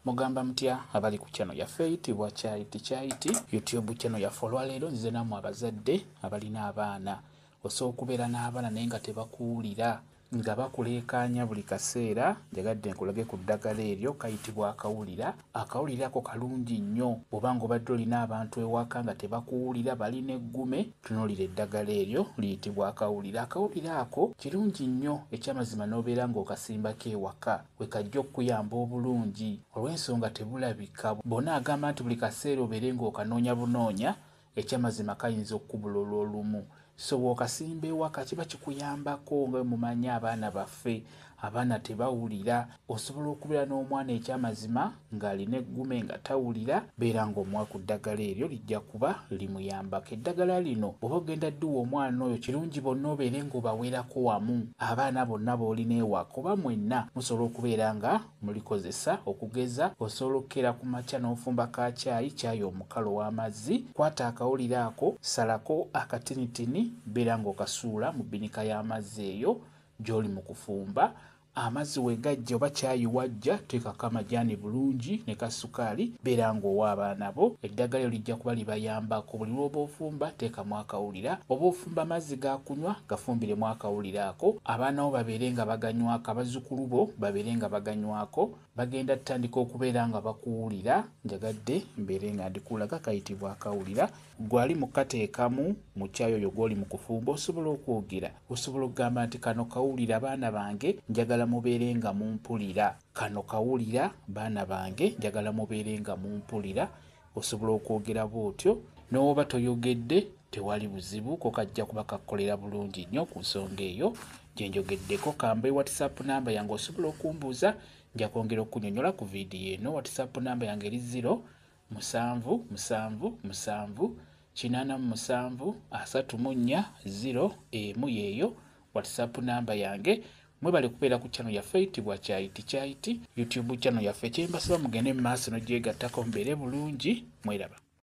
Mugamba mutya abali ku channel yaffe eyitibwa Kyayiti Kyayiti YouTube channel yaffe. Olwaleero nzize nammwe abazadde abalina abaana. Osobola okubeera n'abaana naye nga tebakuwulira, nga bakuleekaanya buli kaseera. Njagadde nkulage ku ddagala eryo, kayitibwa akawulira. Akawulira ako kalungi nnyo bw'oba ng'obadde olina abantu ewaka nga tebakuwulira, balina eggume, tunuulira eddagala eryo liyitibwa akawulira. Akawulira ako kirungi nnyo ekyamazima n'obeera ng'okasimbako ewaka, we kajja okukuyamba obulungi olw'ensonga tebulabika. Bw'onaagamba nti buli kaseera obeere ng'okanoonya bunoonya, ekyamazima kayinza okukubula olw'olumu. So bw'okasimba ewaka kiba kikuyambako. Nga bwe mumanyi abaana baffe, abaana tebawulira. Osobola okubeera n'omwana ekyamazima ng'alina eggume nga tawulira, beera ng'omuwa ku ddagala eryo, lijja kuba limuyambako. Eddagala lino bw'oba ogenda ddiwa omwana oyo, kirungi bonna obeere ng'obawerako wamu. Abaana bonna b'olina ewaka oba mwenna musobola okubeera nga mulikozesa. Okugeza, osobola okukeera ku makya n'ofumba ka caayi, caayi omukalu ow'amazzi, kwata akawulira ako, salako akatinitini, beera ng'okasuula mu bbinika y'amazzi eyo gy'oli mu kufumba. Amazzi we gajja oba caayi wajja, teekako amajaani bulungi ne kasukaali, beera ng'owa abaana bo. Eddagala eryo lijja kuba libayambako. Buli lw'oba ofumba teekamu akawulira, oba ofumba amazzi ga kunywa, gafumbiremu akawulira ako, abaana bo babeere nga baganywako, abazzukulu bo babeere nga baganywako, bagenda ttandika okubeera nga bakuwulira. Njagadde mbeere nga ndikulaga, kayitibwa akawulira. Ggwe ali mu kkateekamu mu caayi oyo gw'oli mu kufumba, osobola okwogera, osobola okugamba nti kano kawulira baana bange, njagala mubeere nga mumpulira. Kano kawulira baana bange, njagala mubeere nga mumpulira. Osobola okwogera bw'otyo, n'oba toyogedde tewali buzibu, ko kajja kuba kakkolera bulungi nnyo ku nsonga eyo gye njogeddeko. Kambe WhatsApp namba yange, osobola okumbuuza, nja kwongera okunyonnyola ku vidiyo eno. WhatsApp namba yange eri 0 7 7 7 87 34 0 1, yeeyo WhatsApp namba yange. Mwebale kubeera ku channel yaffe eyitibwa Kyayiti Kyayiti YouTube channel yaffe. Kyembasaba mugende mu maaso n'ogyegattako, mubeere bulungi, mweraba.